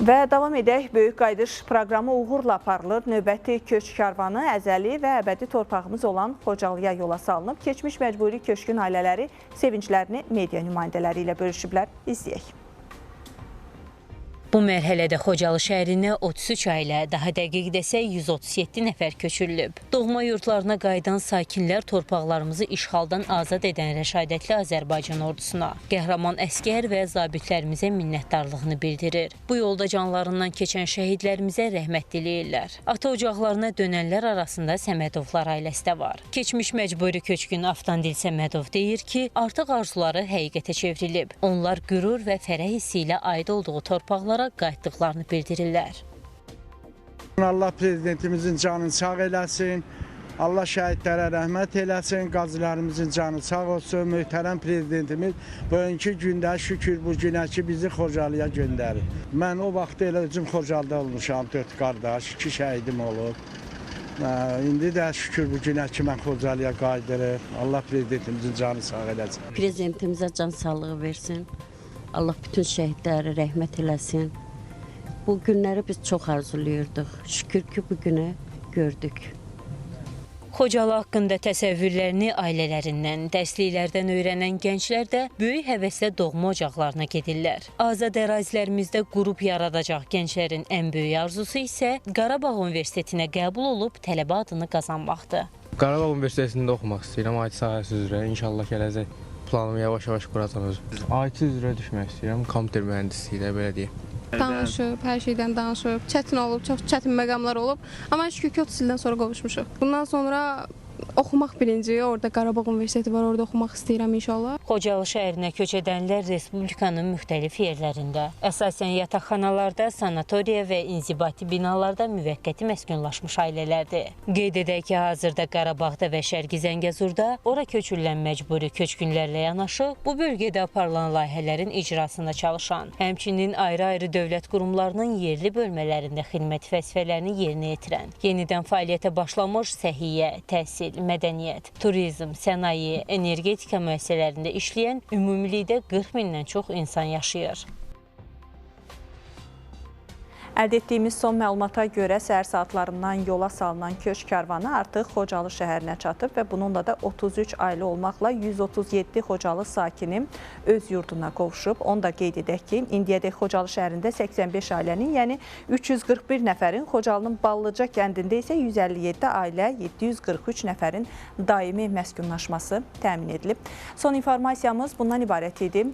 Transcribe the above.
Və davam edək, Böyük Qayıdış proqramı uğurla aparılır. Növbəti köç karvanı əzəli və əbədi torpağımız olan Xocalıya yola salınıb. Keçmiş məcburi köçkün ailələri sevinclərini media nümayəndələri ilə bölüşüblər. İzləyək. Bu mərhələdə Xocalı şəhərinə 33 ailə, daha dəqiq desək 137 nəfər köçürülüb. Doğma yurtlarına qayıdan sakinlər torpaqlarımızı işğaldan azad edən rəşadətli Azərbaycan ordusuna, qəhrəman əsgər və zabitlərimizə minnətdarlığını bildirir. Bu yolda canlarından keçən şəhidlərimizə rəhmət diləyirlər. Ata ocaqlarına dönənlər arasında Səmədovlar ailəsi də var. Keçmiş məcburi köçkün Avtandil Səmədov deyir ki, artıq arzuları həqiqətə çevrilib. Onlar qürur və fərəh hissi ilə aid olduğu torpaqlara qayıtdıqlarını bildirirlər. Allah prezidentimizin canını sağ eləsin, Allah şəhidlərə rəhmət eləsin, qazilərimizin canı sağ olsun. Möhtərəm prezidentimiz bugünkü gündə şükür bu günə ki bizi Xocalıya göndərir. Mən o vaxt elə özüm Xocalıda olmuşam, 4 qardaş, 2 şəhidim olub. İndi də şükür bu günə ki mən Xocalıya qayıdırıq. Allah prezidentimizin canı sağ eləsin. Prezidentimizə can sağlığı versin. Allah bütün şəhidlərə rəhmət eləsin. Bu günləri biz çox arzulayırdıq. Şükür ki, bu günü gördük. Xocalı haqqında təsəvvürlərini ailələrindən, dərsliklərdən öyrənən gənclər də böyük həvəslə doğma ocaqlarına gedirlər. Azad ərazilərimizdə qrup yaradacaq gənclərin ən böyük arzusu isə Qarabağ Universitetinə qəbul olub tələbə adını qazanmaqdır. Qarabağ Universitetində oxumaq istəyirəm, IT sahəsi üzrə. İnşallah gələcək planımı yavaş-yavaş quracam özüm. IT üzrə düşmək istəyirəm, kompüter mühəndisliyi ilə belə deyim. Danışıb, hər şeydən danışıb, çətin olub, çox çətin məqamlar olub. Amma şükür ki, 30 ildən sonra qovuşmuşuq. Bundan sonra oxumaq birinci, orada Qarabağ Universiteti var, orada oxumaq istəyirəm inşallah. Xocalı şəhərinə köç edənlər respublikanın müxtəlif yerlərində, əsasən yataqxanalarda, sanatoriya və inzibati binalarda müvəqqəti məskunlaşmış ailələrdir. Qeyd edək ki, hazırda Qarabağda və Şərqi Zəngəzurda ora köçürülən məcburi köçkünlərlə yanaşı, bu bölgədə aparılan layihələrin icrasında çalışan, həmçinin ayrı-ayrı dövlət qurumlarının yerli bölmələrində xidmət vəzifələrini yerinə yetirən, yenidən fəaliyyətə başlamış səhiyyə, təhsil, mədəniyyət, turizm, sənaye, energetika müəssisələrində işləyən ümumilikdə 40 mindən çox insan yaşayır. Əldə etdiyimiz son məlumata görə səhər saatlarından yola salınan köç karvanı artıq Xocalı şəhərinə çatıb və bununla da 33 ailə olmaqla 137 Xocalı sakini öz yurduna qovuşub. Onu da qeyd edək ki, indiyədək Xocalı şəhərində 85 ailənin, yəni 341 nəfərin, Xocalının Ballıca kəndində isə 157 ailə, 743 nəfərin daimi məskunlaşması təmin edilib. Son informasiyamız bundan ibarət idi.